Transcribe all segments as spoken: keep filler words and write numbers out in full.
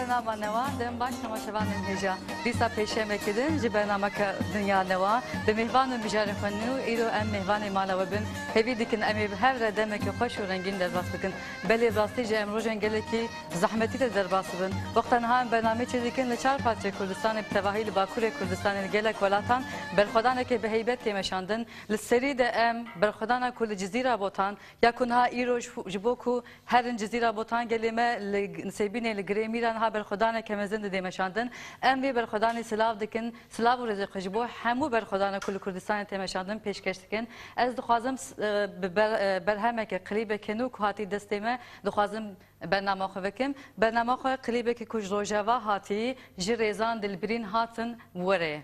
Bernama Newa, dem baş temaşevanên hêja. Dîsa pêşemekê din ji bernameke Dinya Newa bi mêhvan û mijarê xwe nû, îro em mêhvanê mala we bin. Hêvî dikin em ê bi hev re demeke xweş û rengîn derbas bikin. Belê bi rastî jî em rojên gelekî zehmetî de derbas dibin. Wexta niha em bernameyê çêdikin li çar parçeyê Kurdistanê, bi tevahî li Bakurê Kurdistanê, li gelek welatan berxwedaneke bi heybet tê meşandin. Li serî de em berxwedana ku li Cizîra Botan ya ku niha îro ji, ji bo ku herin Cizîra Botan gelê me li Nisêbînê li Girêmîra niha berxwedaneke mezin didê meşandin. Em vê berxwedanê silav dikin, silav û rêzê xwe ji bo hemû berxwedana ku li Kurdistanê tê meşandin pêşkeş dikin. Ez dixwazim s-, e, bi ber-, e, berhemeke, klîbeke nû ku hatî destê me, dixwazim bernama xwe vekim. Bernama xwe klîbeke ku ji Rojava hatî, ji Rêzan Dilbirîn hatin were.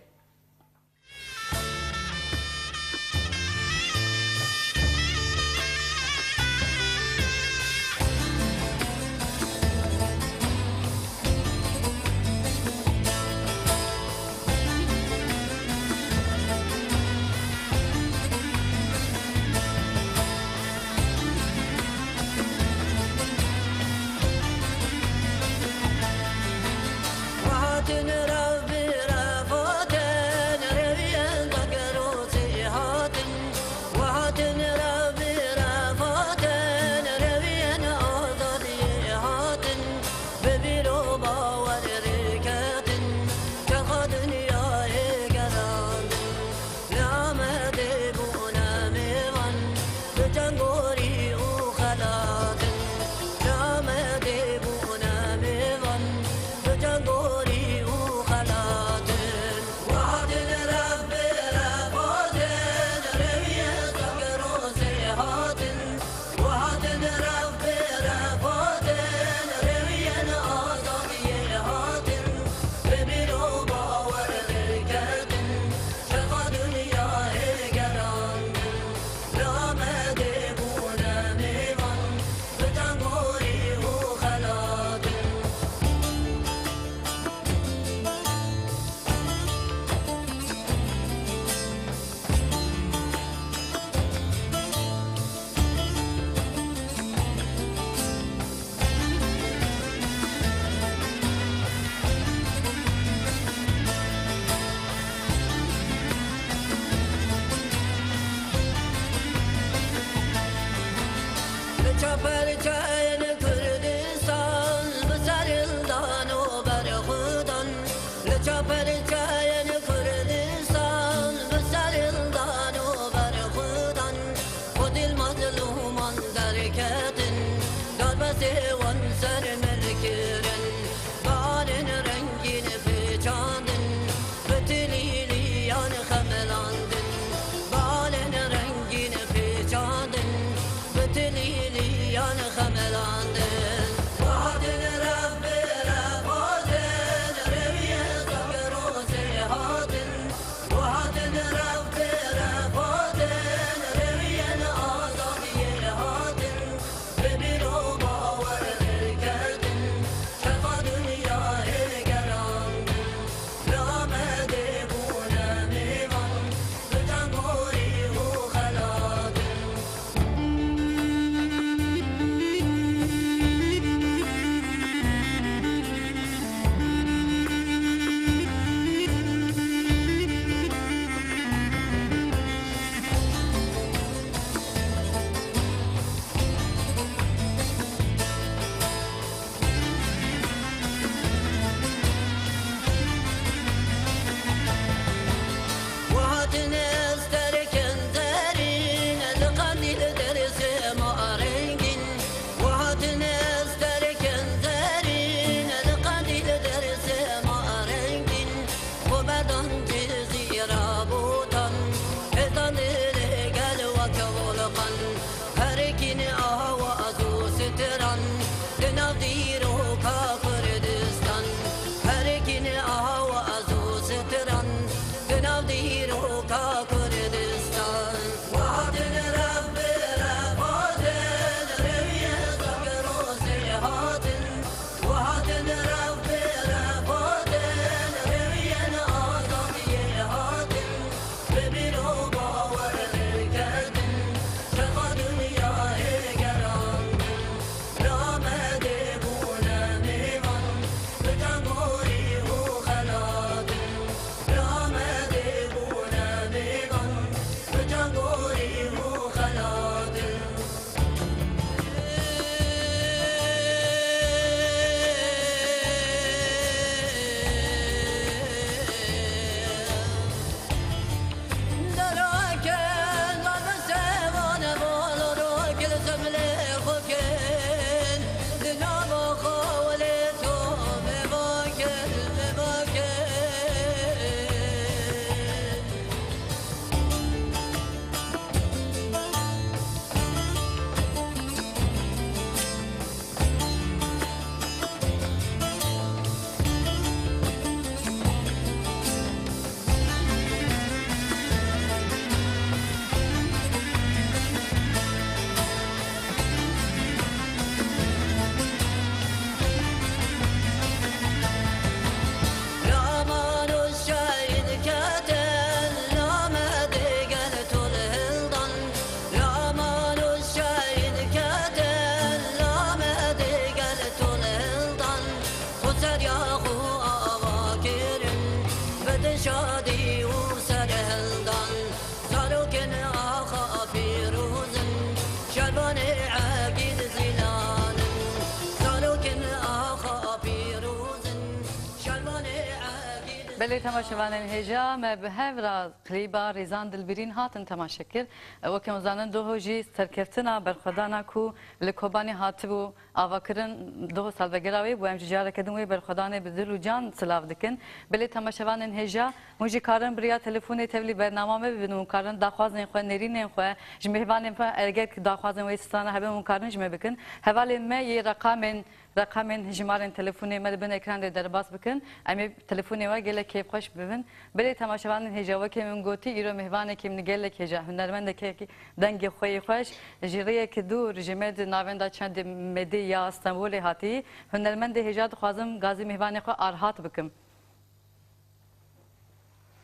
Belê temaşevanên hêja, me bi hev re klîba Rîzan Dilbirîn hatin temaşe kir. Weke em zanin doho jî serkeftina berxwedana ku li Kobanê hatibû avakirin, doho salvegera wê bû. Em ji careke din wê berxwedanê bi dil û can silav dikin. Belê temaşevanên hêja, hûn jî karin bi riya telefonê tevlî bernama me bibin, hûn karin daxwazên xwe, nêrînên xwe ji mêvanên xwe, eger ki daxwazên wê strana hebe, hûn karin ji me bikin. Hevalên me yê reqamên Reqamên, jimarên telefonê me li bin ekran de derbas bikin. Em ê telefonê we gelek kêfxweş bibin. Belê temaşevanên hêja, wekî min gotî, îro mêvanekî min gelek hêja, hunermendekî dengê xwe yê xweş, ji rêyekî dûr ji me di navenda çendê medê ya Stenbolê hatî. Hunermendê hêja, dixwazim gazî mêvanê xwe Arhat bikim.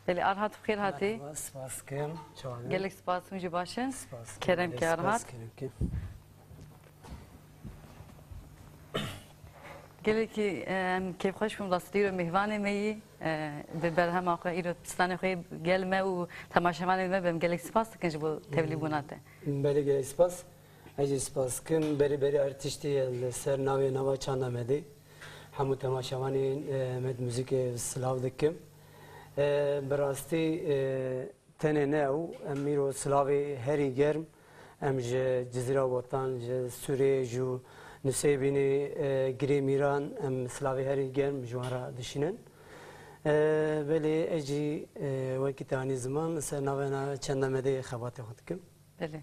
Belê, Arhat, bi xêr hatî. Merhaba, spas dikim. Çawa ne? Gelek spas, hûn jî baş in. Spas dikim. Kerem ke, Arhat. Spas, kerem ke. Gelekî, e, em kêfxweş bûn, rastî îro mêvanê me yî, e, bi berhema xwe, îro stranê xwe gel me û temaşevanê me, em gelek spas dikin ji bo tevlîbûna te. Belê, gelek spas. Ez jî spas dikim. Berî berî her tiştî li ser navê nava çanda me dê. Hemû temaşevanên, e, Med Muzîkê silav dikim. E, bi rastî, e, tenê ne ew, em îro silavê herî germ, em ji Cizîra Watan, ji Sûriyê, ji Nusêbînê, e, Girê Mîran, em silavê herî germ ji wan re dişînin. E, belê ez jî, e, wekî te anî ziman, li ser navê nava çanda me dê xebatê xwe dikim. Belê.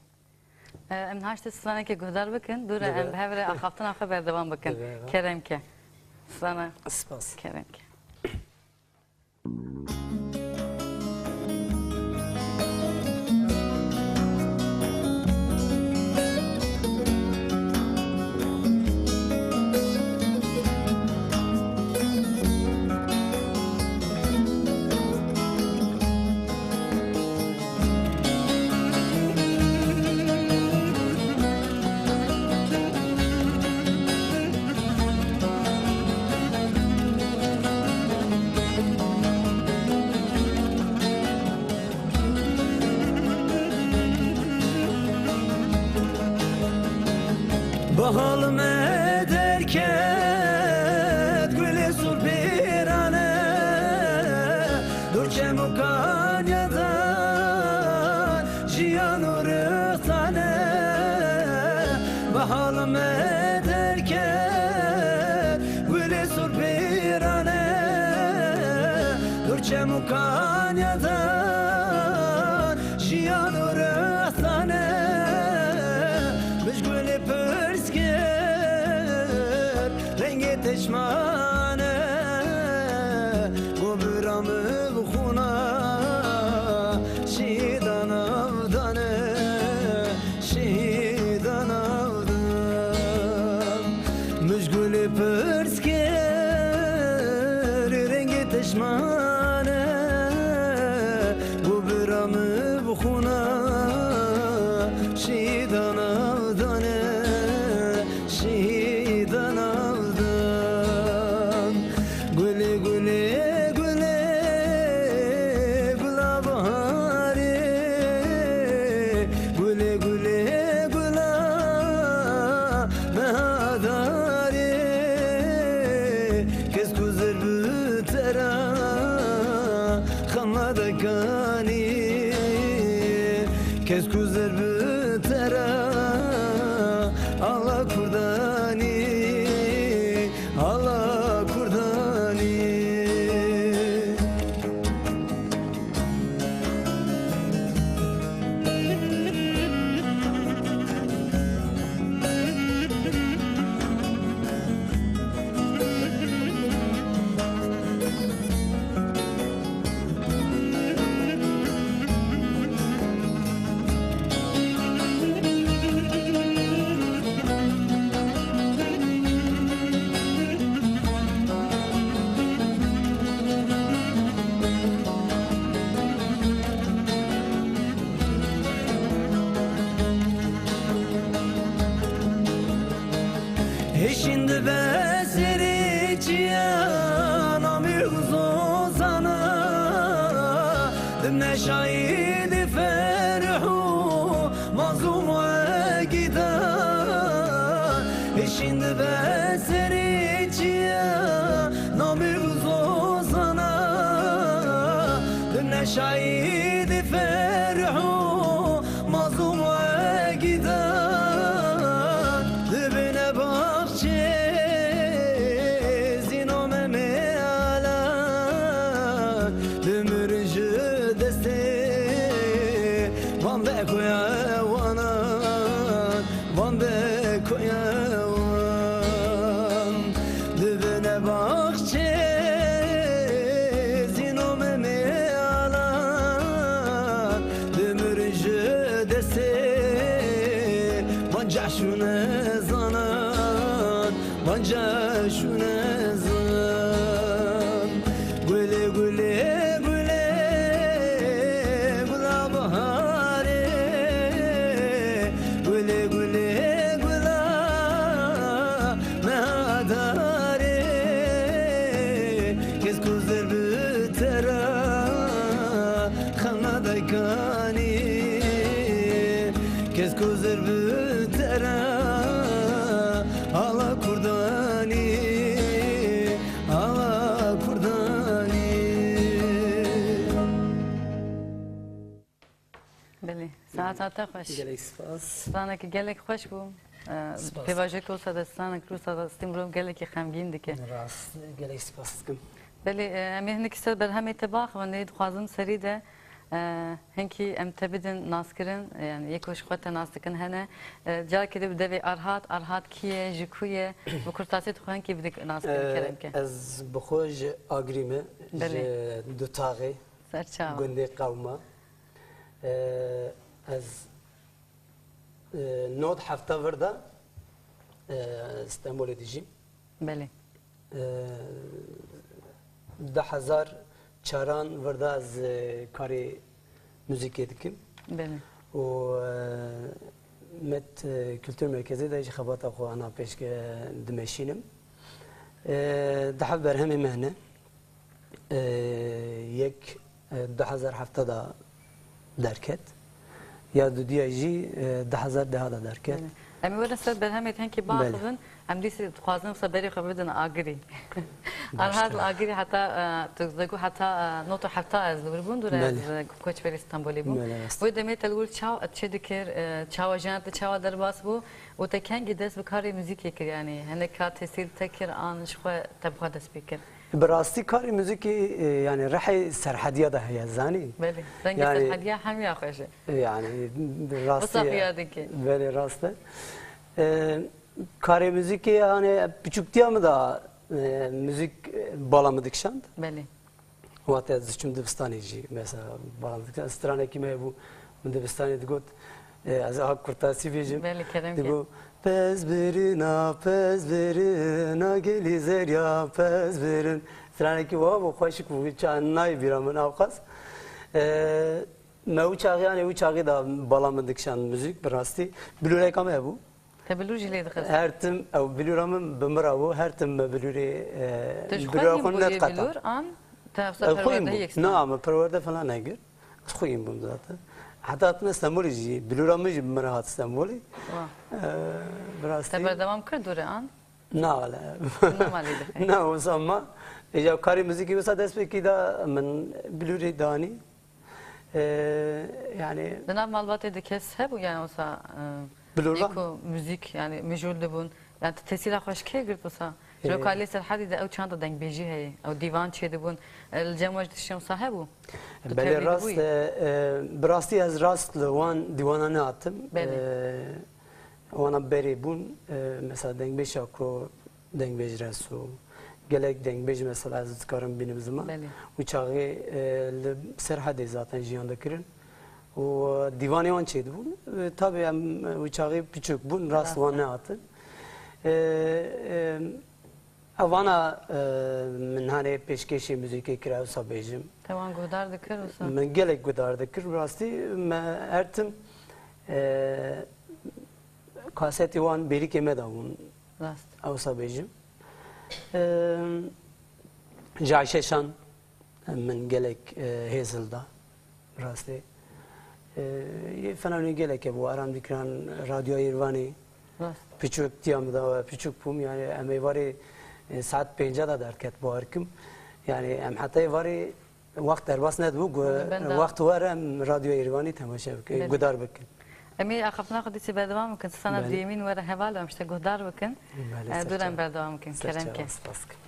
E, em niha ji te stranekê guhdar bikin, dû re em bi hev re axaftina xwe berdewam bikin. Dibe, dibe. Kerem ke. Strana. Spas. Kerem ke. Bahal me derket gulê surpêrane, dur çem û kanyadan jiyan û rixtane. Bahal me derket gulê surpêrane, dur çem û kanyadan jiyan û rextane. Mij gulê pirs kir, rengê teşmane, gobira min bi xûna şehîdan avdane. Şehîdan avdan. Mij gulê pirs kir, rengê teşmane, gobira min bi xûna şehîdan avdane. Şehîdan avdan. Gulê, gulê, gulê, gula baharê. Gulê, gulê, gula behadarê. Kes ku zer bi te re xema dekanî. Kes ku zer bi te re ala kurdanî. Ala kurdanî. Hişîn dibe serê çiya namî û zozana, di meşayê de ferh û mazûm û egîda. Hişîn dibe serê çiya namî û zozana, Şahîdî ferh û mazlûm wegî dan, dibine baxçê zîno Memê Alan, dimir ji destê van be koya wanan. Van be koya wan, dibine baxçê zîno Memê Alan, dimir ji destê van cehşûne zanan, van cehşûne zan. Gulê, gulê, gulê, gula biharê. Gulê, gulê, gula meha darê. Kes ku zir bi te re xelna daykanî. Kes ku zir bi te re ala kurdanî. Ala kurdanî. Belê, saeta te xweş. Gelek spas. Stranekî gelek xweş bû. Ee, Spas. Pêvajoyeke wisa de stranek wisa de stî mirov gelekî xemgîn dike. Rast, gelek spas dikim. Belê, e, em ê hinekî ser berhemê te baxivin, lê dixwazim serî de, e, hinkî em te bidin naskirin, yani yê ku ji xwe te nas dikin hene. E, carekê de bi devê Arhat, Arhat kî ye, ji ku ye, bi kurtasî tu xwe hinkî bidik naskirin, Ee, kerem ke. Ez bi xwe ji Agirî me, Belê. Ji Dutaxê, Ser çawa. Gundê Qewma. Ee, ez, e, nod hefta vir de, e, Stenbolê dijîm. Belê. E, du hezar çaran vir de ez, e, karê muzîkê dikim. Belê. Û, e, Met, e, Kultur Merkezê de jî xebata xwe ana pêşke dimeşînim. E, du heb berhemê me hene. E, yek, e, du hezar heft de derket. Ya dudiya jî, e, du hezar deh de derket. Belê. Em ê werin ser berhemê te hinkî Belê. Baxivin. Em dîsî dixwazin wisa berê xwe bidin Agirî. Baş Arhat tine. Agirî heta, e, tu digot heta, e, nod û hefta ez li wir bûm, dûre ez, Belê. E, koçberê Stenbolê bûm. Belê, rast. Wê demê te li wir çaw, çi dikir, e, çawa jiyan te çawa derbas bû û te kengî dest bi karê muzîkê kir, yanî hinek ka tesîr te kir an ji xwe te bi xwe dest pê kir? Bi rastî karê muzîkê, e, yani rihê Serhediya de heye, zanî? Belê. Rengê Yani, Serhediya hemiya xweş e. Yani, bi rastî Wisa xuya dike. Belê, rast e. E, karê muzîkê, yani, piçûktiya min de, e, muzîk, e, bala min dikişand. Belê. Wate ez diçim dibistanê jî, mesela, bala min dikişand. Stranekî me hebû, min dibistanê digot, e, ez a kurtasî bêjim. Belê, kerem ke. Digot, "Pez birina, pez birina, gelî zerya, pez birin." Stranekî wa bû xweşik bû, ça nayê bîra min ewqas. E, me wî çaxê, yanê wî çaxê de bala min dikişand muzîk, bi rastî. Bilûreka me hebû. Te bilûr jî lê dixist? Her tim, ew bilûra min bi min re bû, her tim me bilûrê, e, Tu ji xwe bilûra hîn xwe bûyê nediqeta. Bilûr an? Te wisa Ew xwe hîn perwerde bû. Yek Na, me perwerde falan negir. Ez xwe hîn bûm zaten. Heta hatime Stenbolê jî, bilûra min jî bi min re hat Stenbolê. Wa. E, bi rastî Te berdewam kir dûre an? Na, wele. Nema lê dixê. Na, wisa ma. Îca karê muzîkê wisa dest pê kî da min bilûrê danî. Ee, yani Di nav malbatê de kes hebû, yani wisa, e, Bilûr yê va? Ku muzîk, yani mijûl dibûn. Yani tu tesîra xwe ji kê girt wisa? Ji Ee, ka lê Serhedî de ew çanda dengbêjî heye. Ew dîvan çêdibûn. E, li cem we ji tiştên wisa hebû? Tu Belê, tevlî rast dibûyî? E, e, bi rastî ez rast li wan dîwana nehatim. Belê. E, wana berê bûn, e, mesela dengbêja ku dengbêj Reso. Gelek dengbêj mesela ez dikarim bînim ziman. Belê. Wî çaxê, e, li Serhedê zaten jiyan dikirin. Û dîvanê wan çêdibûn. E, tabi em, e, wî çaxê piçûk bûn, rast Rast wan e. Nehatin. E, e, Evana, e, min hanê pêşkêşî muzîkê kir, ewsa bêjim. Te wan guhdar dikir wisa? Min gelek guhdar dikir. Rastî me her tim, e, kasetê wan bêrîkê me de bûn. Rast. Ewsa bêjim. E, Ji Ayşe Şan min gelek, e, hêz hilda. Rastê. E, yê fenanê gelek hebû. Aram dikiran Radyoya Yêrvanê. Rast. Piçûk tiya min da, piçûk bûm. Yani em êvarê, e, saet pênca da derket, bawer kim. Yani em heta êvarê Wext derbas nedibû, gu-, Benda. Wext were em Radyo Êrîvanî temaşe bikin, Belê. Guhdar bikin. Em ê axaftina xwe dîsî berdewam bikin. Strana Belê. Duyemîn were heval em ji te guhdar bikin. Belê, Eh, ser dûr em çav. Berdewam bikin. Ser Kerem çav, ke. Spas bikin.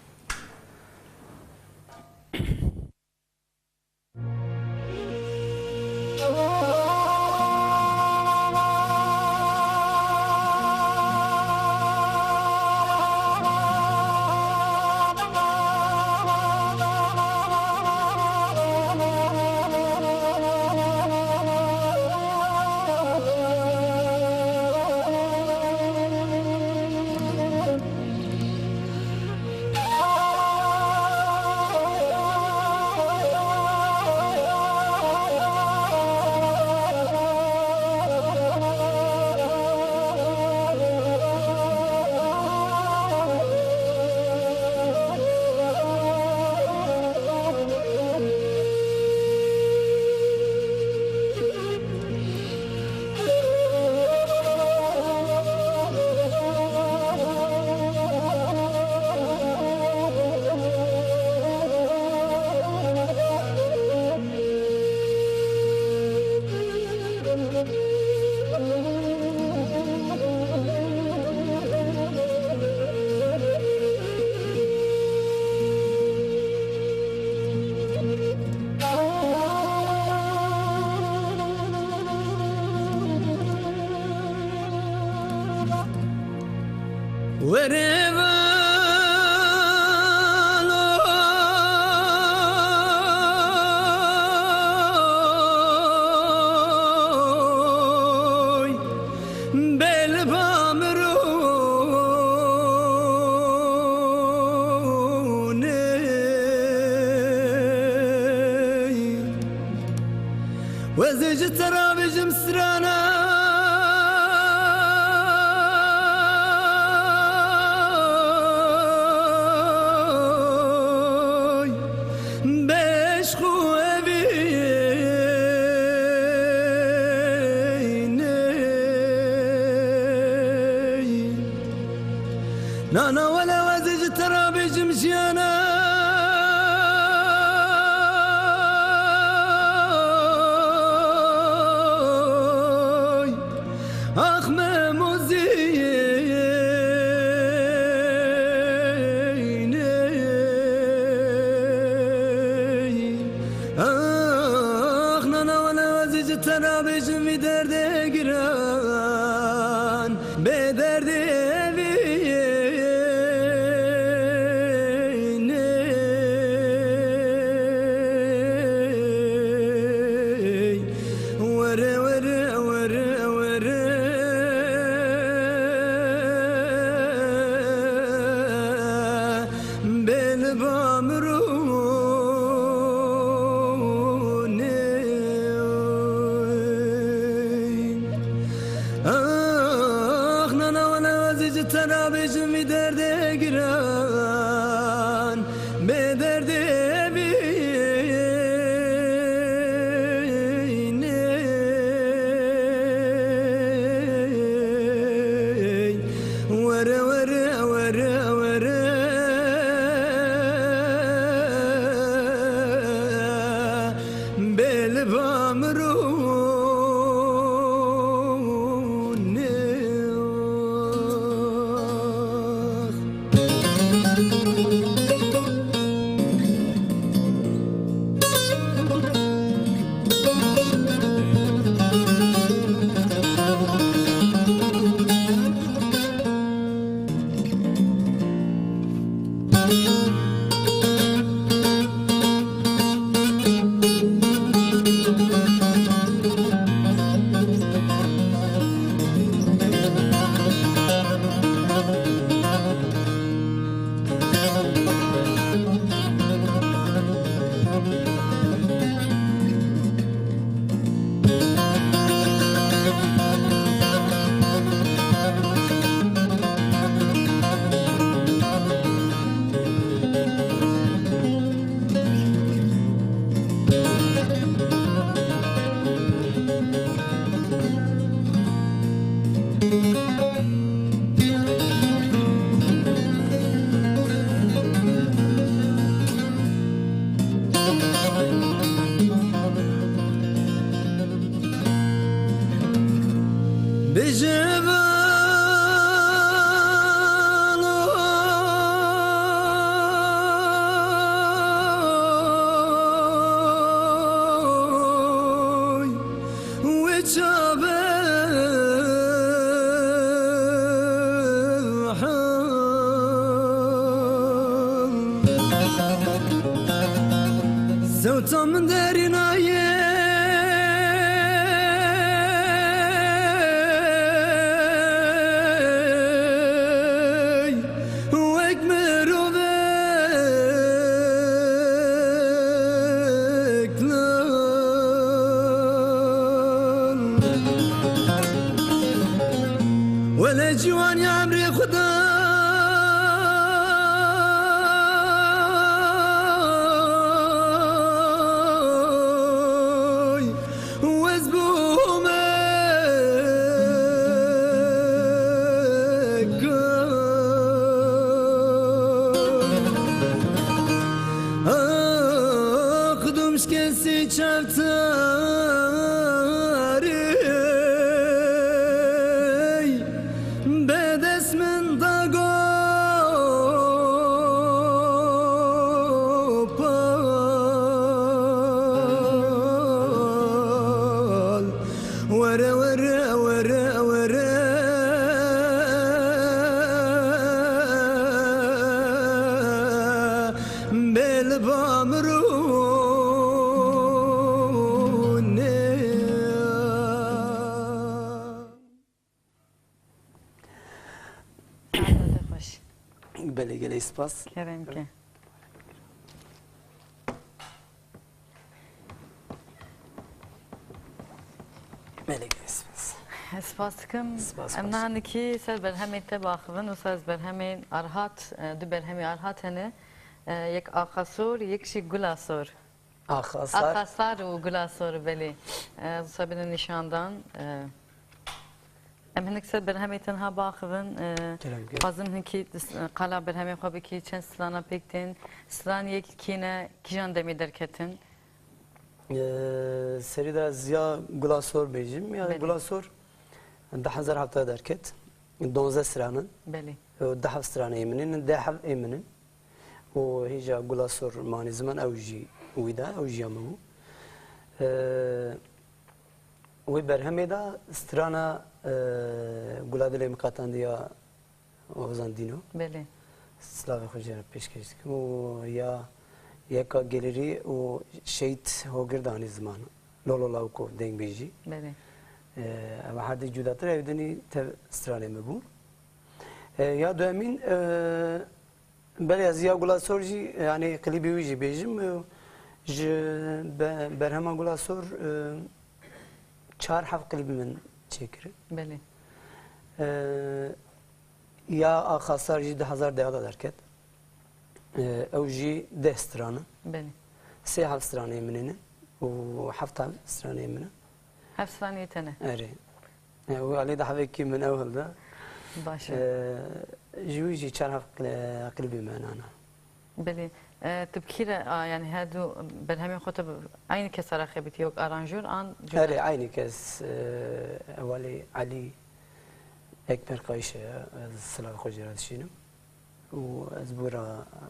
Were valoy bel bamrûnê. Wezê ji te rabêjim strana. Beş xwe evî ney. Nana wele wezê ji te rabêjim jiyana. Ax me mozî ney. Ax nana wele wezê ji te rabêjim vî derdê giran. Bê derdê evî ney. Were, were, were, were. Bel bamrûnê. Ax nana wele wezê ji te rabêjim vî derdê giran. Bê derdê evî ney. Were, were, were, were. Bel bamrûnê. Zewta min derîna ye, wek mirovek lan. Wele ciwanî emrê Xuda. Wez bûme Ax dum şkesî çavtarî. Be dest min da gopal. Were, were, were, were. Bê li ba min rûnê. Saete xweş. Belê, gelek spas. Kerem ke. Belê, gelek spas. Ez spas dikim. Spas, spas. Em niha nikî ser berhemê te biaxivin, wisa ez berhemên Arhat, e, du berhemê Arhat hene. E, yek Axa Sor, yek jî Gula Sor. Axa Sar. Axa Sar û Gula Sor, belê. E, wisa bîne nîşandan. E, em hinek ser berhemê te niha biaxivin. E, Kerem ke. Xwazim hinkî dis-, qala berhemê xwe bikî, çend strana pêk tên, stran yek kî ne, kîjan demê derketin? E, serî de ez ya Gula Sor bêjim. Ya Belê. Gula Sor du hezar heft derket. Donzdeh stranin. Belê. E, du heft stranê min in, deh heft ê min in. Û hêja Gula Sor manî ziman ew jî wî de, ew jî ya min bû. E, wê berhemê de strana, e, Gula Dilê Min Qetendiya Ozan Dîno. Belê. Silavê xwe jê re pêşkêş dikim û ya yeka gelêrî û Şehîd Hogir Danî ziman. Lolo Lawko dengbêjî. Belê. Ev her di cudatir ev dinî tev stranê min bû. E, ya duemîn, e, belê ez ya Gula Sor jî, yani klîbê wî jî bêjim, e, ji be-, berhema Gula Sor, e, çar heft klîbî min çêkirin. Belê. E, Ya Axa Sar jî du hezar deh de derket. Ee, ew jî deh stran e. Belê. Sê heft stranê min in û heft heft stranê min e. Heft stranê te ne? Erê. Ee, wê alî de hevekî min ew hilda. Baş e. Ee, ji wî jî çar heft kli-, klîbê me nana. Belê. E, tu bi kî re, a, yani her du berhemên xwe tu bi eynî kesa re xebitî, wek aranjör an cuda? Erê, eynî kes, e, ewalî Elî Ekber Qayşe ye, ez silavê xwe jê re dişînim û ez bi wî re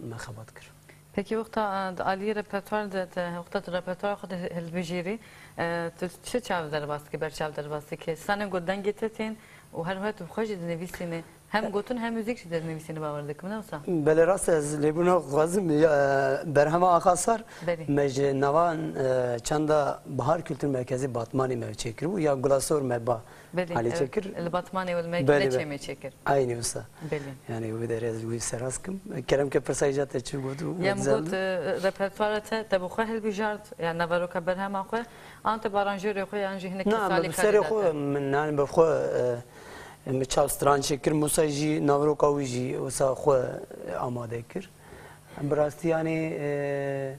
me xebat kir. Peki wexta, e, di aliyê repertuar de, te, wexta tu repertuara xwe de hilbijêrî, e, tu çi çav derbas dikî, berçav derbas dikî? Sanê ku dengê te tên û her wiha tu bi xwe jî dinivîsînî. Hem gotin hem muzîk jî dernivîsînî, bawer dikim, ne wisa? Belê, rast e, ez lêbûna xwe dixwazim. Ya, e, berhema Axa Sar, Belê. me ji nava, e, çanda Bahar Kültür Merkezi Batmanê me çêkiribû, ya Gula Sor me ba Belê, alî evet, çêkir. Li Batmanê wê me Belê, ne be- çê me çêkir. Aynî wisa. Belê. Yani wê derê ez wî seraz kim. Kerem ke pirsa îca te çi got û Ya min güzel got, di. e, repertuara te, te bi xwe hilbijart, ya naveroka berhema xwe, an te bi aranjörê xwe, yan jî hinek Na, kesali min bi serê xwe, min, yani bi xwe, e, Em çav stran çêkir, Musa jî naveroka wî jî wisa xwe amade kir. Em bi rastî, yanî, e,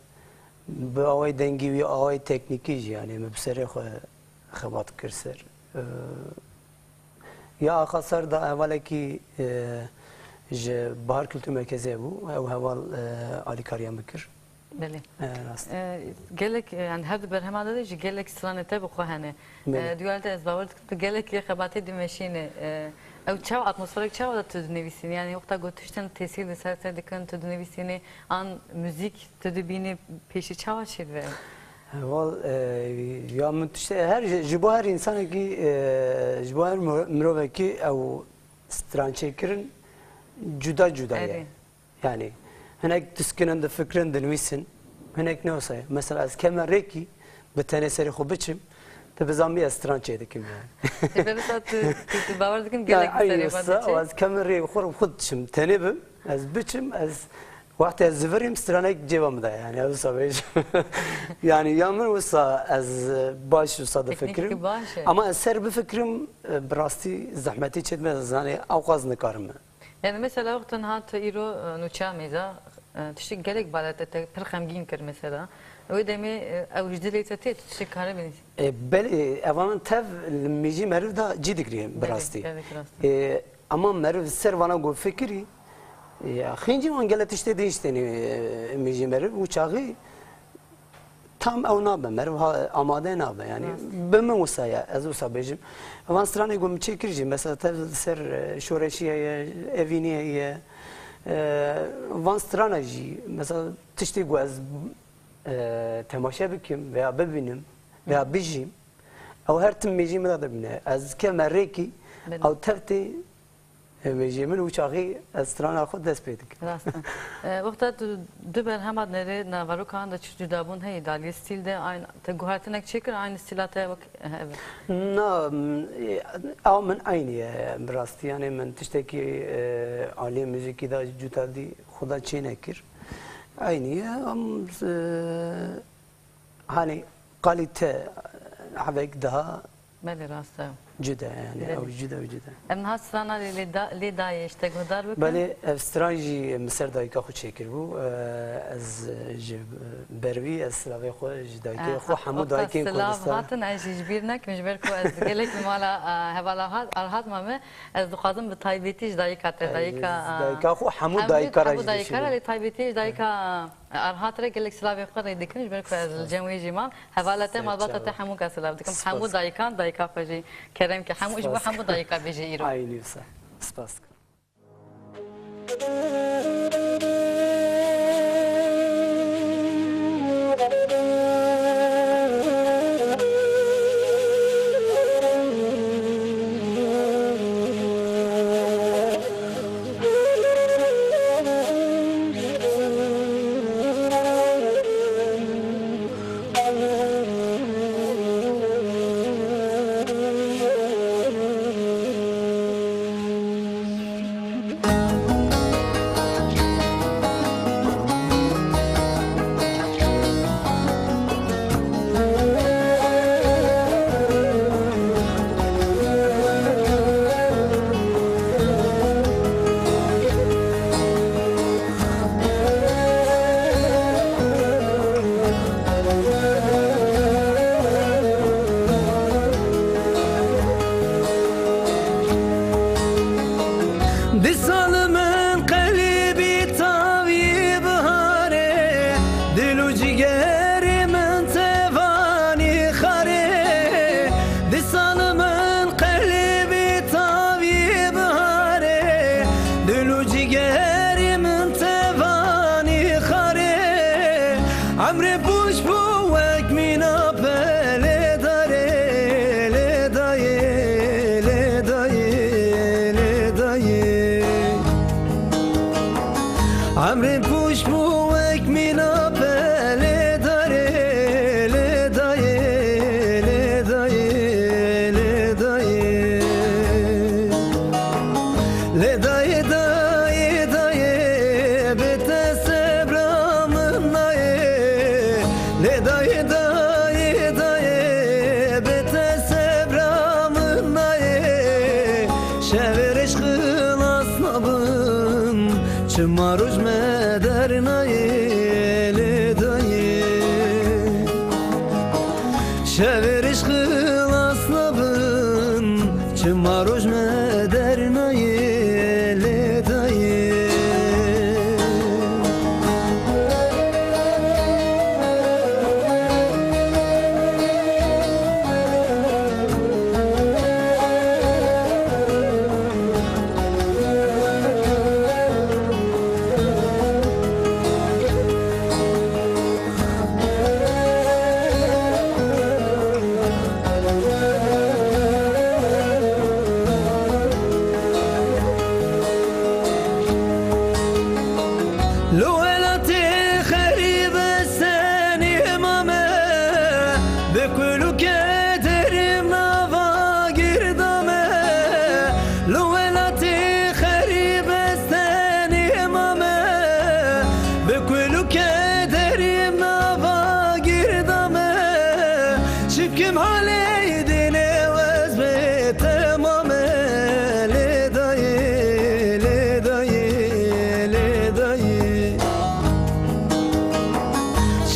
bi awayê dengî wî, awayê teknîkî jî, yanî, min bi serê xwe xebat kir ser. E, ya Axa Sar da hevalekî, e, ji Bahar Kültür Merkezê bû. Ew heval, e, alîkariya min kir. Belê. E, rast. E, gelek, e, yani her du berhema de jî gelek stranê te bi xwe hene. Belê. E, duyar de ez bawer dikim tu gelek lê xebatê dimeşîne. E, ew çawa, atmosferek çawa de tu dinivîsînî? Yani wexta ku tiştin tesîr li ser te dikin, tu dinivîsînî, an muzîk tu dibînî, pêşî çawa çêdibe? Heval, e, ya min tiştê, her ji, ji bo her însanekî, e, ji bo her miro-, mirovekî ew strançêkirin cuda cuda ye. Erê. Yani, hinek diskinin, difikirin, dinivîsin. Hinek ne wisa ye. Mesela ez keme rêkî, bi tenê serê xwe biçim, tu bizanbî ez stran çêdikim yani. Ê, belê wisa tu, tu, tu bawer dikim Yani, gelek aynı serê xwe wisa, diçe. Ez keme rê xwe, xwe diçim, tenê bim, ez biçim, ez wextê ez zivirîm, stranek cêba min de yani, ez wisa bêjim. Yani, ya min wisa ez baş wisa difikirim. Teknîk baş e. Ama ez ser bifikirim, e, bi rastî zehmetî çêdime, ez zanê, ewqas nikarim. Yani mesela wexta niha tu îro, e, nûçeya mêza, e, tiştê gelek bala te, te pir xemgîn kir mesela. Wê demê, e, ew ji dilê te tê, tu tiştê karibî. E, belê, evanan tev li mêjî meriv de cî digirî bi Belê, rastî. Gelek rast. E, ama meriv ser vana ku fikirî, e, xêncî wan gelek tiştê din jî tênê, e, mêjî meriv û çaxî tam ew nabe, meriv ha-, amade nabe, yani Rast. Bi min wisa ye, ez wisa bêjim. Van stranê ku min çêkir jî, mesela tev li ser, e, şoreşî heye, evînî heye, e, van strana jî, mesela tiştê ku ez, e, temaşe bikim veya bibînim veya Hı. Bijîm, ew her tim mêjî min de dibîne. Ez keme rêkî, Belê. Ew tev tê, Hêvî jê min û çaxî ez strana xwe dest pê dikim. Rast e. E, wexta tu du berhema nerê naverokan de çi cudabûn heye, di aliyê stîl de aynı, te guhertinek çêkir, aynı stîla te wek, e, ev e? Na, m, e, ew min aynı ye, bi rastî, yani min tiştekî, e, aliyê muzîkî de cuda dî xwe de çê nekir. Aynı ye, em, e, Hani kalite hevek daha Belê, rast e. Cuda yani, Belê. Ew cuda, ew cuda. Em niha strana lê, lê da-, lê dayê ji te guhdar bikin. Belê, ev stran jî min ser dayika xwe çêkiribû. Eee, ez ji ber vî, ez silavê xwe ji dayikê Eee, xwe, ha-, hemû wexta dayikên silav Kurdistanê. Hatin, ez jî ji bîr nekim, ji ber ku ez gelek li mala, eee, hevala hat, Arhat mame, ez dixwazim bi taybetî ji dayika te, Eee, dayika, ji eee, dayika xwe, hemû hemû, dayika re hemû jî dayika re, dişînim. Lê taybetî ji dayika, eee, Arhat re gelek silavê xwe rê dikim, ji ber ku ez li cem wê jî mam. Hevala te, malbata te hemû kes silav dikim. Spas. Hemû dayikan, dayika xwe jî kerem ke. Hemû ji bo hemû dayika bêje îro. Aynı wisa. Spas dikim. Dîsa li min qelibî tavî biharê, dil û cigerê min tevanî xarê. Dîsa li min qelibî tavî biharê, dil û cigerê min tevanî xarê. Emrê pûç bû wek mîna pelê darê, lê dayê, lê dayê, lê dayê. Emrê pûç bû wek mîna pelê darê, lê dayê, lê dayê, lê dayê. Lê dayê, dayê, dayê, bê te sebra min nayê. Lê dayê, dayê, dayê, bê te sebra min nayê. Şevê rêş xilas nabin, çima roj me dernayê. Lê dayê. Şevê rêş xilas nabin, çima roj me dernayê, lê dayê.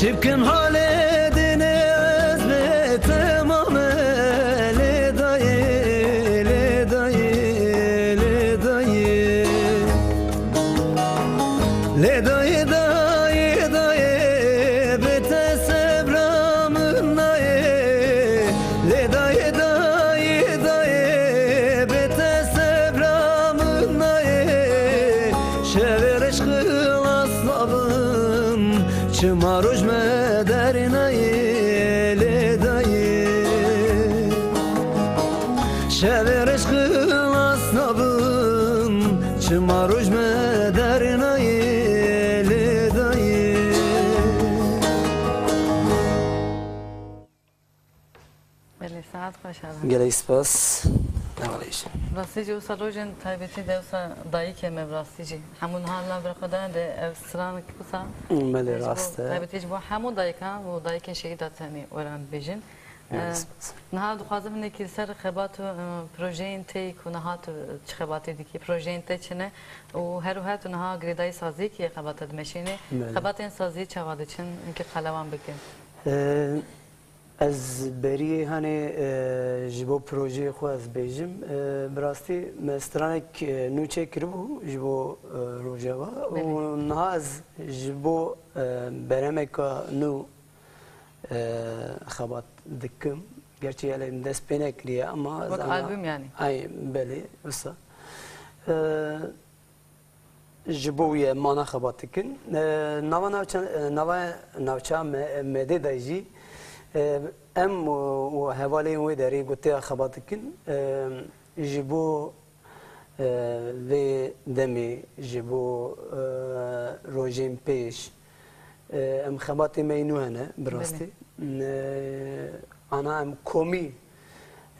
Çi bikim halê dinê ez bê temame, lê dayê, lê dayê, lê dayê. Lê dayê, dayê, dayê, bê te sebra min nayê. Lê dayê, dayê, dayê, bê te sebra min nayê. Şevê reş xilas nabim, çima roj me dernayê, lê dayê. Şevê reş xilas nabim, çima roj me dernayê, lê dayê. Belê, saet xweş, Alan. Gelek spas. Hevalê jî. Rastî jî wisa rojên taybetî de wisa dayikê me bi rastî jî. Hemû niha li nav bira xwe dane de ev stranek wisa. Belê, rast e. Taybetî ji bo hemû dayikan û dayikên şehîda tenê weran dibêjin. Gelek spas. Niha dixwazim hinekî li ser xebat û, e, projeyên te ku niha tu çi xebatê dikî, projeyên te çi ne û her û her tu niha girêdayî saziyekî yê xebata dimeşînê. Belê. Xebatên saziyê çawa diçin, hinkî qala wan bike. E, Ez beriyê hanê, e, ji bo projeyê xwe ez bêjim. E, bi rastî me stranek, e, nû çêkiribû ji bo, e, Rojava û Belê. niha ez ji bo, e, beremeka nû, e, xebat dikim. Gerçî gelê min dest pê nekiriye ama ez Wek ana albûm yanî? Ay, belê, wisa. E, Ji bo wî em mana xebat dikin. E, nava navça-, e, nava navça me, Medê de jî, e, em û, û hevalên wê derê gotiya xebat dikin. E, ji bo, e, vê demê, ji bo, e, rojên pêş, e, em xebatê me yî nû hene, bi Belê. rastî. E, ana em komî,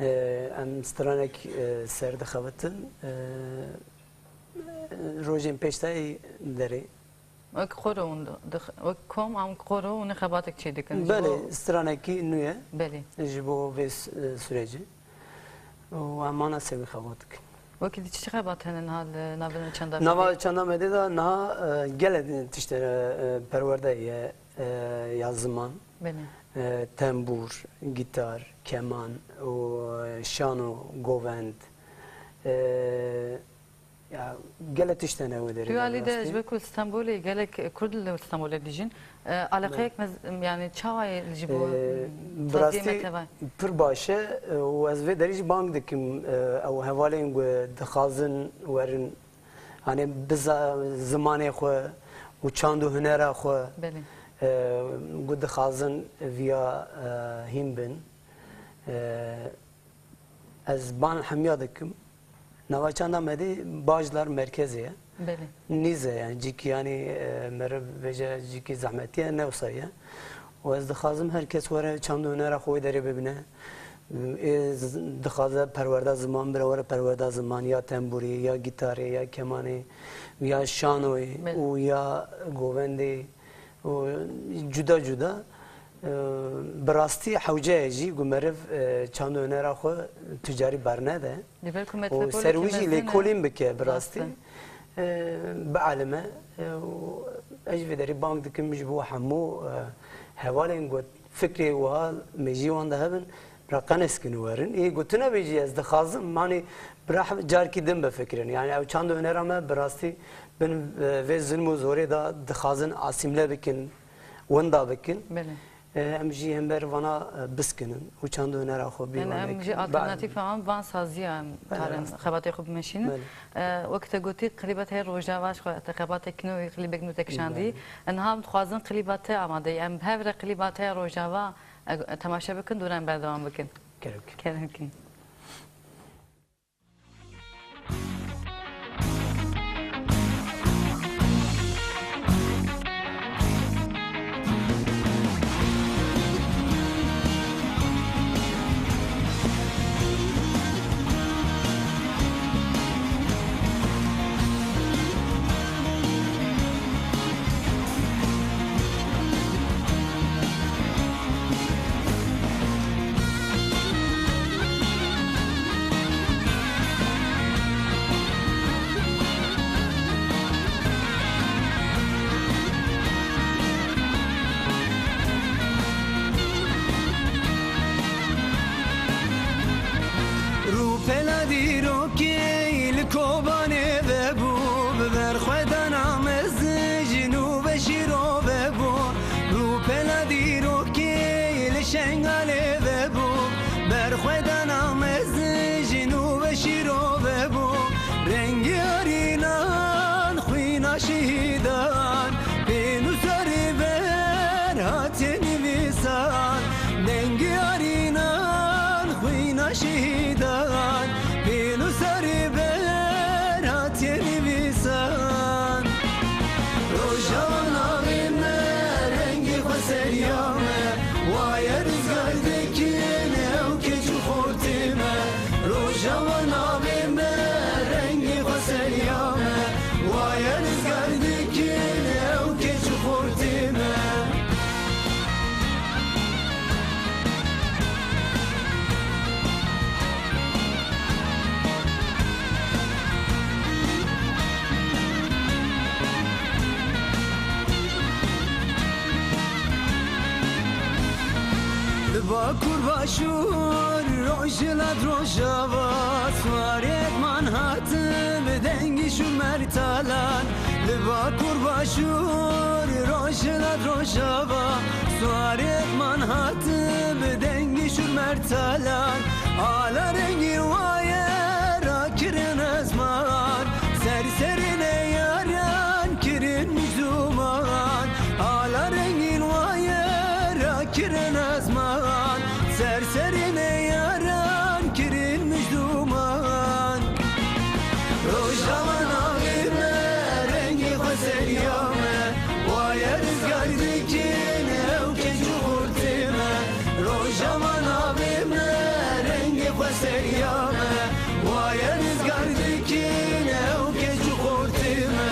e, em stranek, e, ser dixebitin. E, Rojên pêş de ê derê. Wek xwe re hûn di-, dix-, wek kom em xwe re hûn ê xebatek çê dikin ji Belê, bo stranekî nû ye Belê. ji bo vê s-, sürecê. Û em mana ser wî xebat dikin. Wekî di çi xebat hene niha li navê çanda Nava Medê? çanda Medê de niha, e, gelek tişt hene, e, perwerde ye, e, ya ziman, Belê. e, tembûr, gîtar, keman û, e, şano, govend. E, Ya, gelek tişt hene wê derê Tu de, alî bi de rastî. ji ber ku li Stenbolê gelek Kurd li Stenbolê dijîn. E, aleqeyek me, yani çawa ye ji bo, Ee, m, bi saziyê rastî me teva? pir baş e, e, û ez vê derî jî bang dikim, e, ew hevalên ku dixwazin werin, hani bi za-, zimanê xwe û çand û hunera xwe, Belê. e, ku dixwazin viya, e, hîn bin. E, Ez ban hemiya dikim. Nava çanda Medê Bajlar merkezê ye. Belê. Nîz e, yani cîkî, yani, e, meriv bêje cîkî zehmetî ye, ne wisa ye. Û ez dixwazim her kes were çand û hunera xwe wê derê bibîne. Ê z-, dixwaze perwerda ziman bire, were perwerda ziman, ya tembûrê, ya gîtarê, ya kemanê, ya şanoyê Belê. û ya govendê û cuda cuda. E, bi rastî hewce ye jî ku meriv, e, çand û hunera xwe tu carî bernede Li ber ku û metropolekî ser wî jî mezin e. lêkolîn bike bi Rast rastî. e. E, bielime, e, û ez jî vê derî bang dikim ji bo hemû, e, hevalên ku fikrê wiha mêjî wan de hebin, bira qeneskin û werin. Ê ku tu nebêjî ez dixwazim, manî bira carkî din bifikirin. Yani ew çand û hunera me bi rastî bin, e, vê zilm û zorê de dixwazin asîmle bikin, winda bikin. Belê. E, em jî hember vana, e, biskinin û çand û hunera xwe bî Yani wan em nekin. jî Belê. alternatîfa em van saziya em Belê, karin rast. xebatê xwe bimeşînin. Belê. E, wek te gotî klîba te Rojava ji xwe te xebatek nû, klîbek nû te kişandî. Belê. E, niha em dixwazin klîba te amade ye. Em bi hev re klîba te ya Rojava, e, temaşe bikin, dûre em berdewam bikin. Kerem kin. Kerem kin. Alê vebû, berxwedana mezin jî nû ve şîro vebû. Rengî arînan xwîna şehîdan, pê nû serê ver hatiye nivîsan. Dengî arînan xwîna şehîdan, pê nû serê ver hatiye nivîsan. Rojava navê me, rengê xwe seriya me, waye rizgar dikin ew keç û xortê me. Rojava navê me, rengê xwe seriya me, waye rizgar dikin ew keç û xortê me. Li Bakur Başûr, Rojhilat Rojava, Suarê Edman hatin bi dengî şûr mertalan. Li Bakur Başûr, Rojhilat Rojava, Suarê Edman hatin bi dengî şûr mertalan. Ala rengî waye rakirin ezman, ser serê neyaran kirin mijduman. Ala rengîn waye rakirin ezman, ser serê neyaran kirin mijduman. Rojava navê me, rengê xwe seriya me, waye rizgar dikin ew keç û xortê me. Rojava navê me, rengê xwe seriya me, waye rizgar dikin ew keç û xortê me.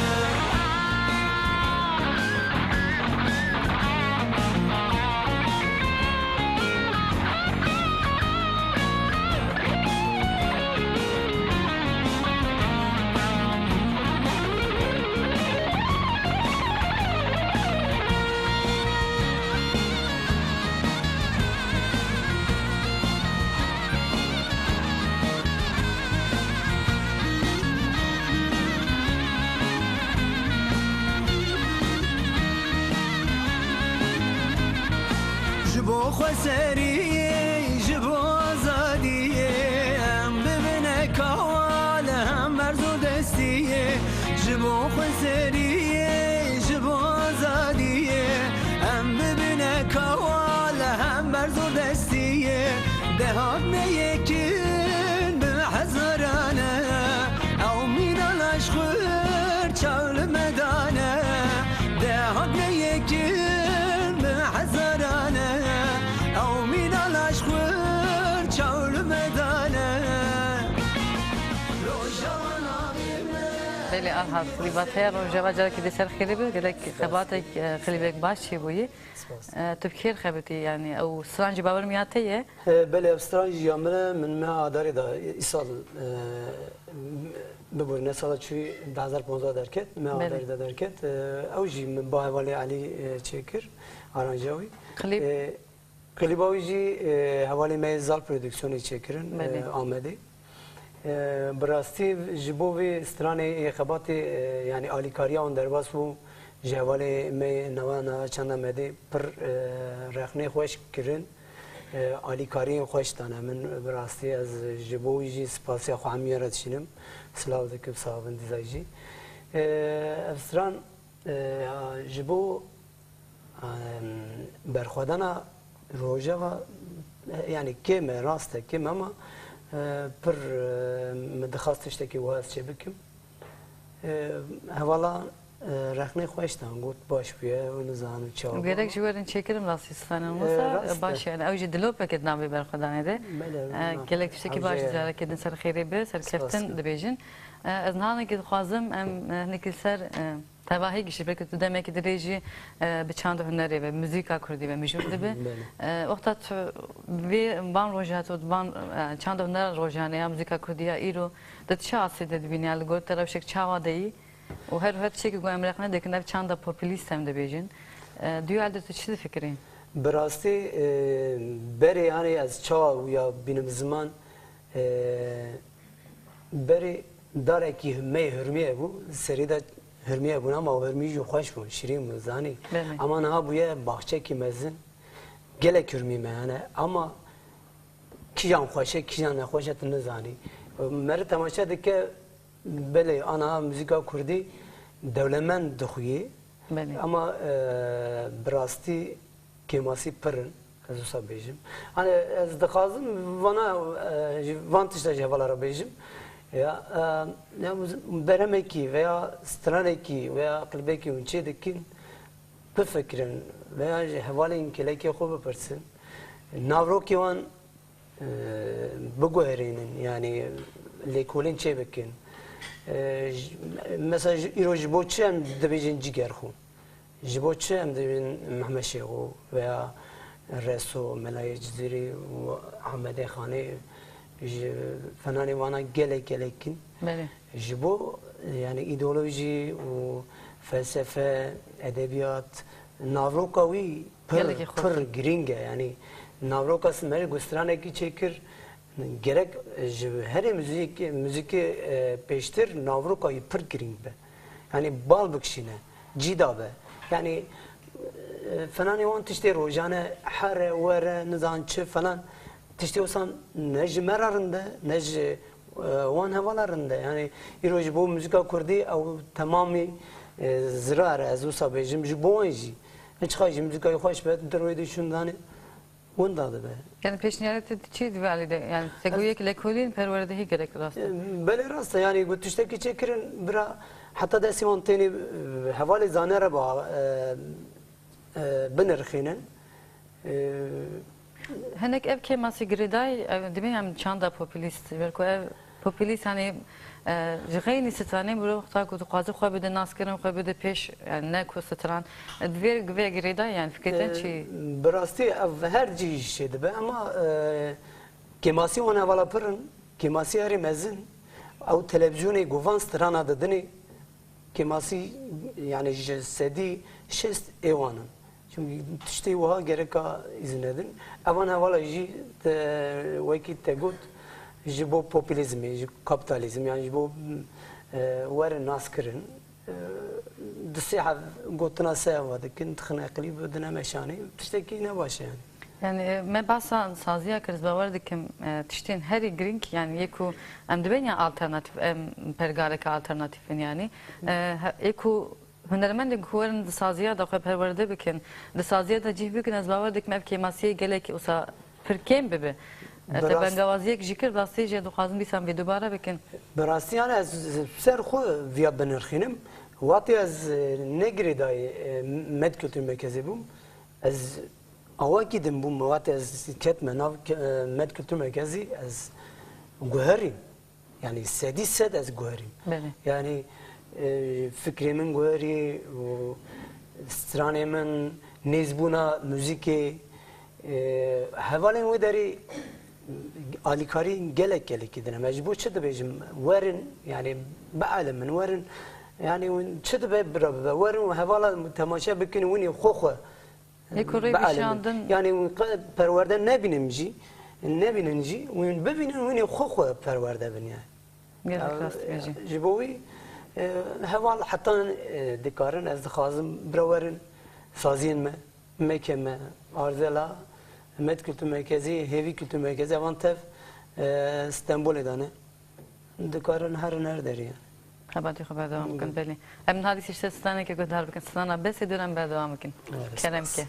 Ji bo xweseriyê, ji bo azadiyê, em bibine kawa li hember zor destiyê. Ji bo xweseriyê, ji bo azadiyê, em bibine kawa li hember zor destiyê. Dehat me yekin bi hezarane, ew mîna laş xwir çaw li me dane. Dehat me yekin bi hezarane, ew mîna laş xwir çaw li me dane. Belê, Alha, Xilîba te ya Rojava carekî dî ser xêrê be, gelek xebatek, e, xilîbek baş çêbûyî. Spas. E, tu bi xêr xebitî, yanî ew stran jî bawer min ya te ye? E, belê, ev stran jî ya min e, min meha Adarê de îsal, e, bibûrîne sala çûyî du hezar ponzdeh derket, meha Belê. Adarê de derket. E, ew jî min ba hevalê Elî, e, çêkir, aranja wî. Klîp? E, Klîba wî jî, e, hevalê me yê Zal Prodüksiyonê çêkirin, e, Belê. Amedê. E, bi rastî ji bo vê stranê yê xebatê, e, yanî alîkariya wan derbas bû, ji hevalê me yê Newa Newa Çanda Medê pir, e, rexnê xweş kirin, e, alîkariyên xweş dane min. Bi rastî ez ji bo wî jî spasiya xwe hemûya re dişînim. Silav dikim saha vindîza jî. E, ev stran, e, ji bo Em, berxwedana Rojava, e, yanî kêm e, rast e, kêm e, ama, e, pir, e, min dixwest tiştekî wiha ez çê bikim. E, hevala, e, rexnê xweş dan, got baş bûye, ew nizanim çawa bû. Gerek ji werin çêkirin rastî stran e, olmasa, rast e. Baş e, yani ew jî dilopeke di navê berxwedanê de. Belê, e, na, gelek tiştekî baş hewce ye. Carekê din ser xêrê be, serkeftin dibêjin. Spas. E, ez niha hinekî dixwazim, em, e, hinekî ser, e, Tevahî giştî, belkî tu demekî dirêj jî, e, bi çand û hunerê ve, muzîka kurdî ve mijûl dibe. Belê. E, wexta tu vê van roja, tu van, e, çand û hunera rojane ya muzîka kurdî ya îro, tu çi asê de dibînî? Ya li gor te rewşek çawa de yî? Û her, her tiştekî ku em rexne dikin, ev çanda populîst em dibêjin. E, di wî hal de tu çi difikirî? Bi rastî, e, berê, yanî ez çawa ya bînim ziman, e, Berê darekî me yê hurmiyê bû, serî de hurmiyê bûn, ama hurmî jî xweş bûn, şirîn bûn, zanî. Belê. Ama niha bûye baxçekî mezin. Gelek hurmî me hene ama kîjan xweş e, kîjan nexweş e, tu nizanî. Meri temaşe dike, belê, ana muzîka kurdî dewlemend dixuyê. Belê. Ama, e, bi rastî kêmasî pir in, ez wisa bêjim. Hani ez dixwazim vana, e, ji van tişta ji hevala re bêjim. Ya, e, ya muz-, berhemekî veya stranekî veya klibekî hûn çê dikin, bifikirin veya ji hevalên kêlekê xwe bipirsin. Navrokê wan, e, biguherînin, yanî lêkolîn çê bikin. E, ji, mesela ji, îro ji bo çi em dibêjin Cigerxwe? Ji bo çi em dibêjin Mehmet Şêxo veya Reso, Melayê Cizîrî û Amedê Xanê, ji fenanê wana gelek gelek in? Belê. Ji bo, yanî, îdeolojî û felsefe, edebiyat, navroka wî pir, Gelekî xweş. Pir girîng e. Yanî, navroka Simerî ku stranekî çêkir, gerek ji herê muzîk-, muzîkê, e, pêştir navroka wî pir girîng be. Yanî, bal bikişîne, cîda be. Yanî, e, fenanê wan tiştê rojane, here, were, nizan çi falan, tiştê wisa ne ji me re rind e, ne ji, e, wan hevala rind e. Yanî, îro ji bo muzîka kurdî ew temamî, e, zirar e, ez wisa bêjim, ji bo wan jî. Hiç xwe ji muzîkayê xweş be, tu wê dê şûndanê winda dibe. Yani pêşniyarê te çi di vê alî de? Yani te got yek lêkolîn perwerdehî gerek rast e. E, belê rast e. Yani got tiştekî çêkirin, bira heta destê wan tênê, e, hevalê zane re ba, e, e, binirxînin. E, Hinek ev kêmasî girêdayî, ev dibên em çanda populîst, ber ku ev populîst, hani, e, ji xeynî stranê mirov wexta ku dixwaze xwe bide naskirin, xwe bide pêş, yani ne ku stran. E, di vê, vê girêdayî, yani fikirê te çi? Bi rastî ev her cî jî çêdibe, ama, e, kêmasî wan hevala pir in, kêmasî herî mezin, ew televîzyonê ku van strana didinê, kêmasî, yani ji sedî şêst ê wan in. Çimkî tiştê wiha gereka îzin nedin. Evan hevala jî te, wekî te got, ji bo populîzmê, ji kapitalizm, yani ji bo, e, werin naskirin, e, di sê hev gotina se eva dikin, dixin eqlî bidine meşanê, tiştekî ne baş e yani. Yani, e, me behsa saziya kir, ez bawer dikim, e, tiştên herî girîng, yani yê ku em dibên ya alternatîf, em pergaleke alternatîf in yani. E, he-, yê ku hunermendên ku werin di saziya de xwe perwerde bikin, di saziya de cih bikin, ez bawer dikim ev kêmasiyê gelek wisa pir kêm bibe. E, te Bi rast- bengawaziyek jî kir, rastî jî dixwazim dîsan vê dubare bikin. Bi rastî yani ez ser xwe viya binirxînim. Wextê ez, e, ne girêdayî, e, Med Kultur Merkezê bûm, ez awakî din bûm, wextê ez ketme nav ke-, e, Med Kultur Merkezî, ez guherîm. Yani sedî sed ez guherîm. Belê. Yani, e, fikrê min guherî û stranê min, nêzbûna muzîkê, e, hevalên wê derê alîkarî gelek gelekî dine me. Ji bo çi dibêjim? Werin, yani bielimin, werin, yani hûn çi dibe bira bibe, werin û hevala temaşe bikin, hûn ê xwe xwe Yê ku rê bialimin. Bişandin. Yani hûn qe-, perwerde nebînin jî, nebînin jî, hûn bibînin, hûn ê xwe xwe perwerde bin yani. Gelek Ya, rast dibêjî. Ji bo wî, e, heval heta, e, dikarin, ez dixwazim bira werin saziyên me, meke me, Arzela, Med Kultur Merkezî, Hêvî Kultur Merkezî, evan tev, e, Stenbolê de ne. Dikarin herin her derê. Xebatê xwe berdewam bikin, belê. Em niha dîsî ji te stranekê guhdar bikin. Strana Besê Dûr em berdewam bikin. Evet, Kerem spas. Ke.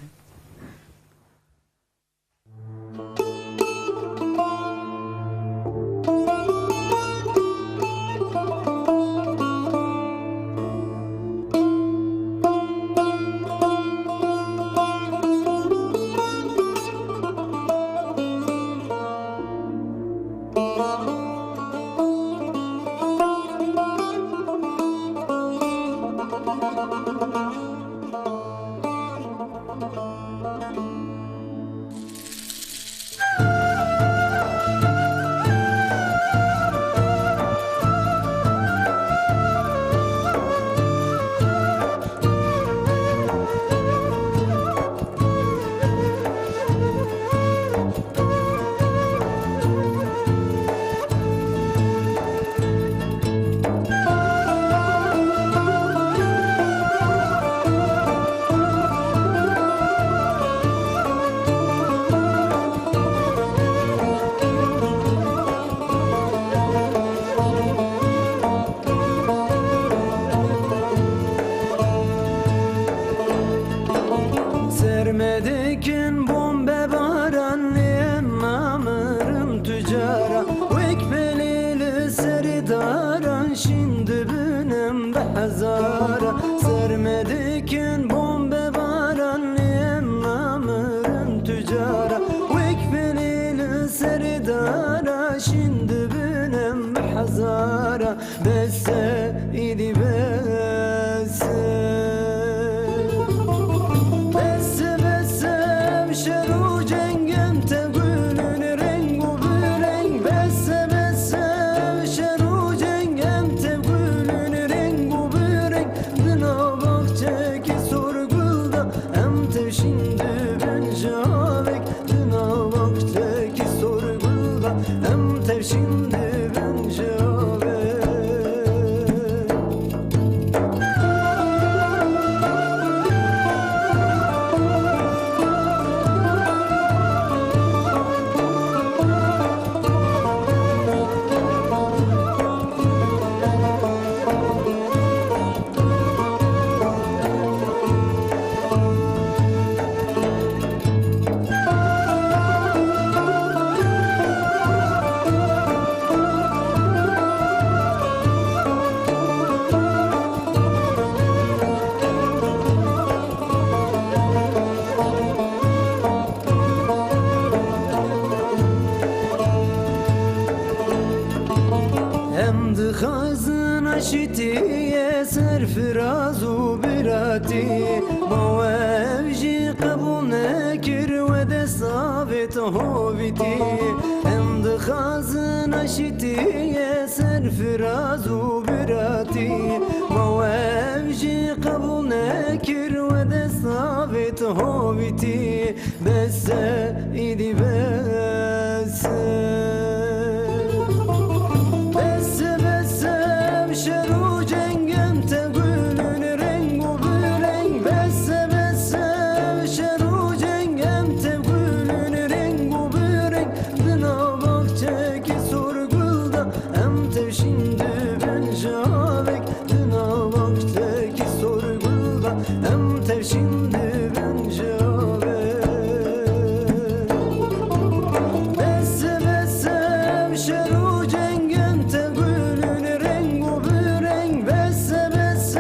Bombebaran lê namirim tu cara, wek pelê li serê daran şîn dibin em bi hezara. Ser me dikin bombebaran lê namirim tu cara, wek pelê li serê dara şîn dibin em bi hezara. Bes e, îdî bes e. Bes e, bes e, ev şer û ceng em tevgulin reng û bi reng. Bes e, bes e, ev şer û ceng em tevgulin reng û bi reng. Di nav baxçekî sor gul de em tevşîn dibin ji havek. Di nav baxçekî sor gul de em tevşîn dibin ji havê. Em dixwazin aşîtiyê serfiraz û biratî, ma we ev jî qebûl nekir, we dest avêt hovîtî. Em dixwazin aşîtiyê serfiraz û biratî, ma we ev jî qebûl nekir, we dest avêt hovîtî. Bes e, îdî bes e. Bes e, bes e, ev şer û ceng em tevgulin reng û bi reng. Bes e, bes e, ev şer û ceng em tevgulin reng û bi reng. Di nav baxçekî sor gul de em tevşîn dibin ji havek. Di nav baxçekî sor gul de em tevşîn dibin ji havê. Bes e, bes e, ev şer û ceng em tevgulin reng û bi reng. Bes e, bes e,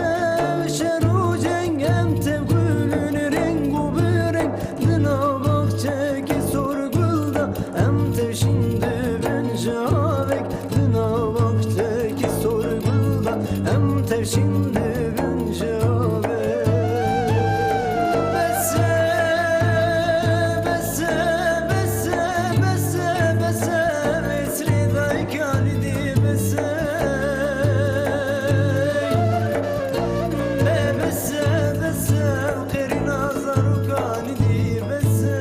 ev şer û ceng em tevgulin reng û bi reng. Di nav baxçekî sor gul de em tevşîn dibin ji havek. Di nav baxçekî sor gul de em tevşîn dibin ji havê. Bes e, bes e, bes e, bes e, bes e, bes rê daykan îdî bes e. Be bes e, bes e, qêrîna zarokan îdî bes e.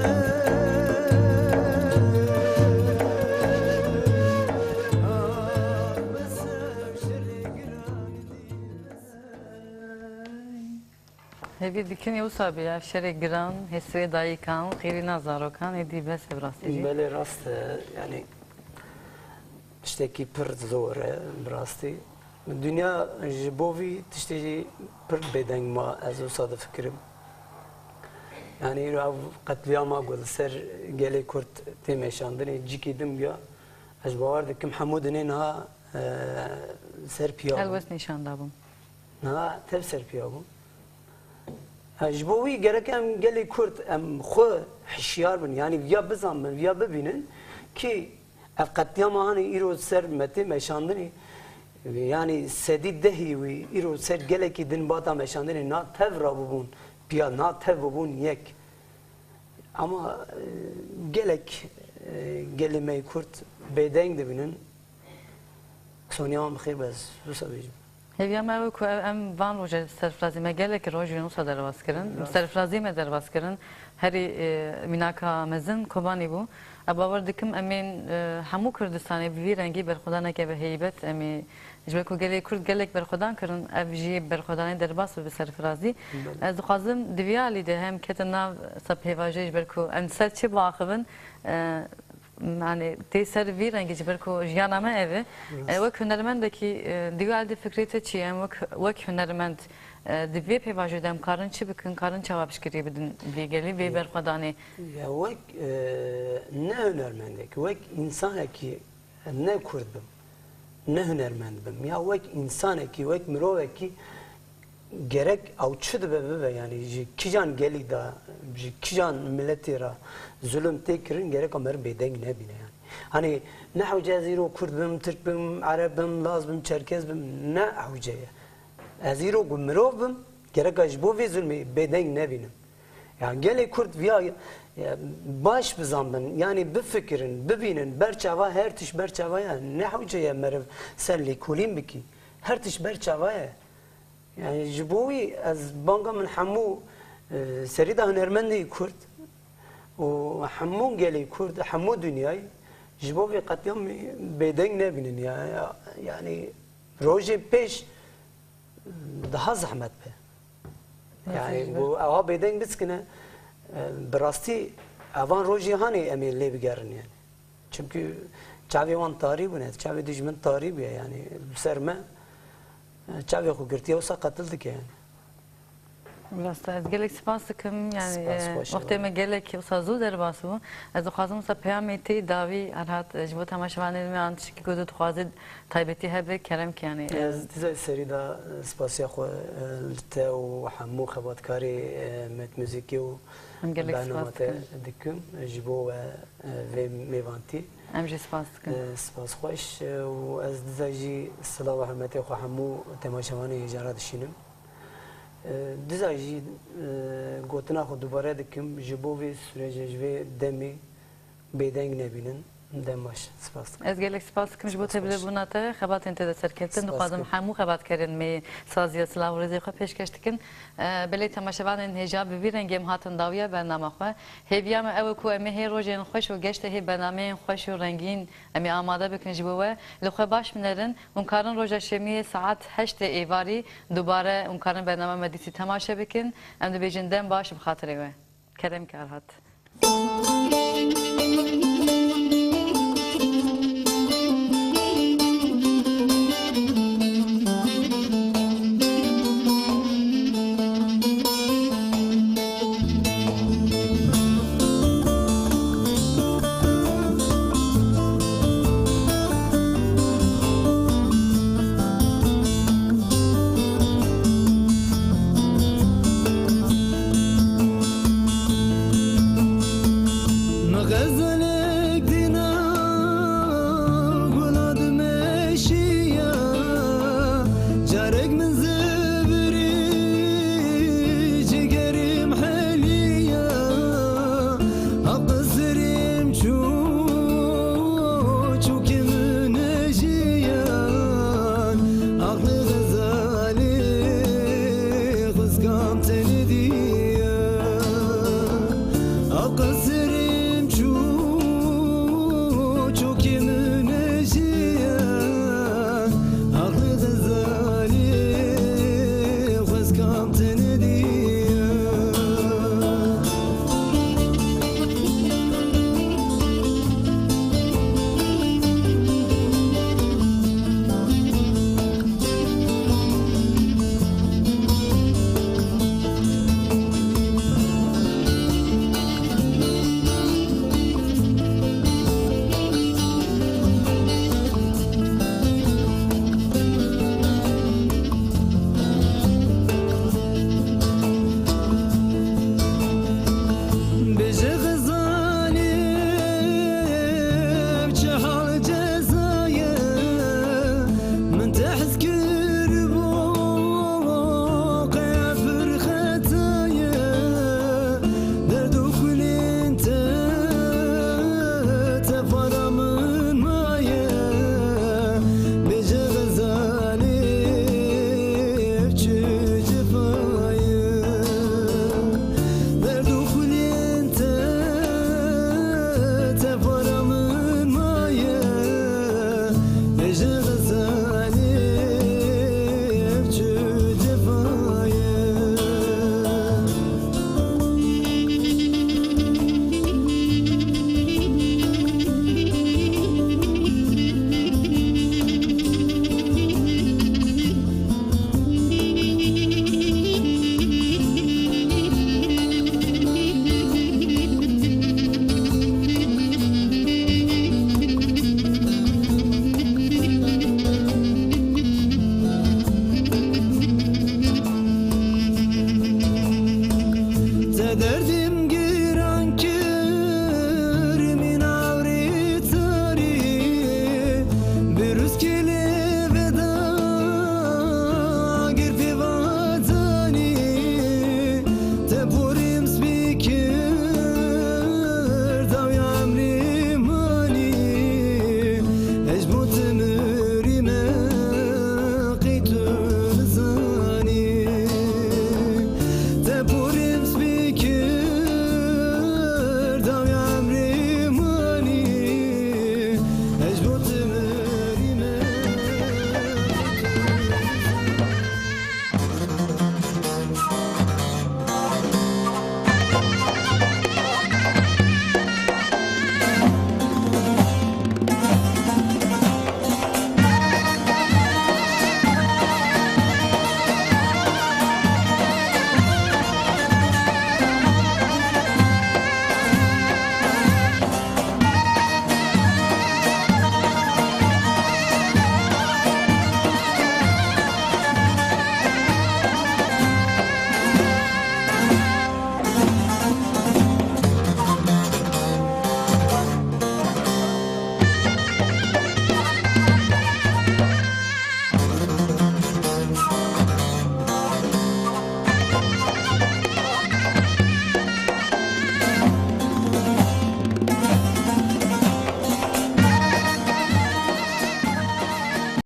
Hêvî dikin ê wisa bî, ev şerê giran, hêsirê dayikan, qîrîna zarokan êdî bes e bi rastî jî. Belê rast e, yanî tiştekî pir zor e bi rastî. Dinya ji bo vî tiştê jî pir bêdeng ma, ez wisa difikirim. Yanî îro ev qetlîama ku li ser gelê Kurd tê meşandinê cîkî din bûya, ez bawer dikim hemû dinê niha, e, ser piya bûn. Helwest nîşan dabûn. Niha tev ser piya bûn. Ha, ji bo wî gerek em gelê Kurd em xwe hişyar bin. Yanî viya bizanbin, viya bibînin kî ev qetlîama hanê îro ser me tê meşandinê, yanî sedî dehî wî îro ser gelekî din bata meşandinê na tev rabûbûn piya, na tev bûbûn yek. Ama, e, gelek, e, gelê me yê Kurd bêdeng dibînin. Sonya wan bi xêr be, ez wisa bêjim. Hêviya me ew e ku ev, em van roje serfirazî me gelekî roj wî wisa derbas kirin. Rast. Serfirazî me derbas kirin. Herî, e, mînaka mezin Kobanî bû. Ez bawer dikim em ên, e, hemû Kurdistanê bi vî rengî berxwedaneke bi heybet em ê Ji ber ku gelê Kurd gelek berxwedan kirin, ev jî berxwedanê derbas bibe serfirazî. Belê. Ez dixwazim di vî alî de hem ketin nav sa pêvajoyê ji ber ku em li ser çi biaxivin, e, Yani tê ser vî rengî ji ber ku jiyana me ev e. E, wek hunermendekî, e, di wî erdê fikrê te çi ye? Em wek, wek hunermend, e, di vê pêvajoyê de em karin çi bikin, karin çawa piştgirî bidin vê gelî, vê Ya. berxwedanê? Ya wek, e, ne hunermendekî, wek însanekî ne Kurd bim, ne hunermend bim. Ya wek însanekî, wek mirovekî gerek ew çi dibe bibe, yani ji kîjan gelî de, ji kîjan miletê re zulm tê kirin, gerek em her bêdeng nebîne yani. Hani ne hewce ez îro Kurd bim, Tirk bim, Ereb bim, Laz bim, Çerkez bim, ne hewce ye. Ez îro ku mirov bim, gereka ji bo vê zulmê bêdeng nebînim. Ya gelê Kurd viya, ya, baş bizanbin, yani bifikirin, bibînin, berçava her tişt berçava ye. Ne hewce ye meriv ser lêkolîn bikî. Her tişt berçava ye. Yani ji bo wî ez banga min hemû, e, serî de hunermendê Kurd û hemû gelê Kurd, hemû dinyayê ji bo vê qetlîamê bêdeng nebînin ya, ya, yani rojê pêş daha zehmet be. Rastî Yani ji bo ewa bêdeng biskine, e, bi rastî evan rojê hanê em ê lê bigerin yani. Çimkî çavê wan tarî bûne, çavê dijmin tarî bûye yani. Bi ser me, e, çavê xwe girtiye wisa qetil dike yani. Rast e, ez gelek spas dikim. Yani, Spas e, xweş e. wextê me gelek wisa zû derbas bû. Ez dixwazim wisa peyamê tê dawî Erhat, e, ji bo temaşevanên me an tiştekî ku tu dixwazî taybetî hebe, kerem ki yani, e, Ez dizay serî de, e, spasiya xwe, e, li te û hemû xebatkarê, e, Met Muzîkê û Em gelek bernama spas te dikin. dikim ji bo we, e, vê mêvantî. Em jî spas dikin. E, spas xweş, e, û ez dizay jî silav û hurmetê xwe hemû temaşevanê hêja re dişînim. E, dizay jî, e, gotina xwe dubare dikim, ji bo vê sûrecê, ji vê demê bêdeng nebînin. Dem baş. Spas dikim. Ez gelek spas dikim ji bo Spas xweş. tevlîbûna te, xebatên te de serkeftin. Spas Dixwazim dikim. hemû xebatkerên me saziya silav û rêzê xwe pêşkeş dikin. E, belê temaşevanên hêja bi vî rengê em hatin dawiya bernama xwe. Hêviya me ew e ku em ê hê rojên xweş û geştê hê bernameyên xweş û rengîn em ê amade bikin ji bo we. Li xwe baş binerin. Hûn karin roja şemiyê saet heştê êvarî dubare hûn karin bernama me dîsî temaşe bikin. Em dibêjin dem baş bi xatirê we. Kerem ki Erhat.